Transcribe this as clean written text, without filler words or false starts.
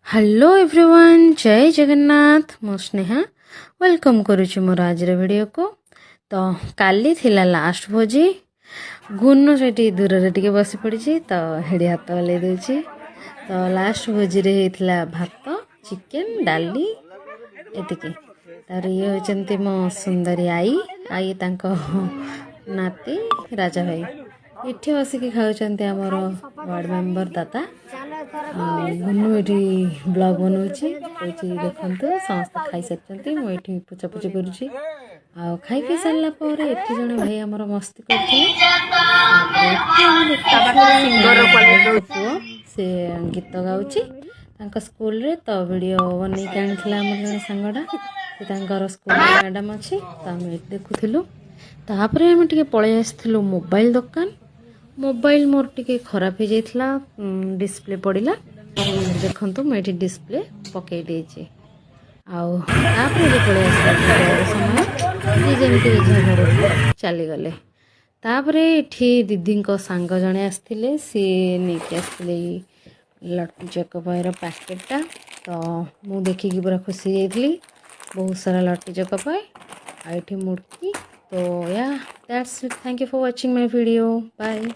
Hello everyone, ଜୟ ଜଗନ୍ନାଥ। ମୁଁ Sneha welcome କରୁଛି ମୋର ଆଜିର ଭିଡ଼ିଓକୁ। ତ କାଲି ଥିଲା ଲାଷ୍ଟ ଭୋଜି। ଗୁନୁ ସେଠି ଦୂରରେ ଟିକେ ବସି ପଡ଼ିଛି, ତ ହେଡ଼ି ହାତ ହଲେଇ ଦେଉଛି। ତ ଲାଷ୍ଟ ଭୋଜିରେ ହେଇଥିଲା ଭାତ, ଚିକେନ୍, ଡାଲି, ଏତିକି। ତାପରେ ଇଏ ହେଉଛନ୍ତି ମୋ ସୁନ୍ଦରୀ ଆଈ, ଆଉ ଇଏ ତାଙ୍କ ନାତି ରାଜା ଭାଇ। ଏଠି ବସିକି ଖାଉଛନ୍ତି ଆମର ୱାର୍ଡ଼ ମେମ୍ବର ଦାଦା। ଆଉ ଗୁନୁ ଏଠି ବ୍ଲଗ୍ ବନଉଛି, କହୁଛି ଦେଖନ୍ତୁ ସମସ୍ତେ ଖାଇସାରିଛନ୍ତି, ମୁଁ ଏଠି ପୋଛାପୋଛି କରୁଛି। ଆଉ ଖାଇ ପିଇ ସାରିଲା ପରେ ଏଠି ଜଣେ ଭାଇ ଆମର ମସ୍ତି କରୁଥିଲେ। ତାପରେ ଏଠି ଆମେ ଦେଖୁଛୁ ପୁଅ, ସେ ଗୀତ ଗାଉଛି ତାଙ୍କ ସ୍କୁଲରେ। ତ ଭିଡ଼ିଓ ବନେଇକି ଆଣିଥିଲା ଆମର ଜଣେ ସାଙ୍ଗଟା, ସେ ତାଙ୍କର ସ୍କୁଲରେ ମ୍ୟାଡ଼ାମ୍ ଅଛି। ତ ଆମେ ଏଠି ଦେଖୁଥିଲୁ। ତାପରେ ଆମେ ଟିକେ ପଳେଇ ଆସିଥିଲୁ ମୋବାଇଲ ଦୋକାନ। ମୋବାଇଲ ମୋର ଟିକେ ଖରାପ ହେଇଯାଇଥିଲା, ଡିସପ୍ଲେ ପଡ଼ିଲା। ଦେଖନ୍ତୁ, ମୁଁ ଏଠି ଡିସପ୍ଲେ ପକେଇ ଦେଇଛି। ଆଉ ତାପରେ ଏବେ ପଳେଇ ଆସିଲା ବିଦାୟର ସମୟ। ଯିଏ ଯେମିତି ଯେଝା ଘରକୁ ଚାଲିଗଲେ। ତାପରେ ଏଠି ଦିଦିଙ୍କ ସାଙ୍ଗ ଜଣେ ଆସିଥିଲେ, ସିଏ ନେଇକି ଆସିଥିଲେ ଏଇ ଲଟି ଚକୋପାଇର ପ୍ୟାକେଟଟା। ତ ମୁଁ ଦେଖିକି ପୁରା ଖୁସି ହେଇଯାଇଥିଲି, ବହୁତ ସାରା ଲଟି ଚକୋପାଇ ଆଉ ଏଠି ମୁଡ଼କି। ତ yeah, that's it. Thank you for watching my video. Bye.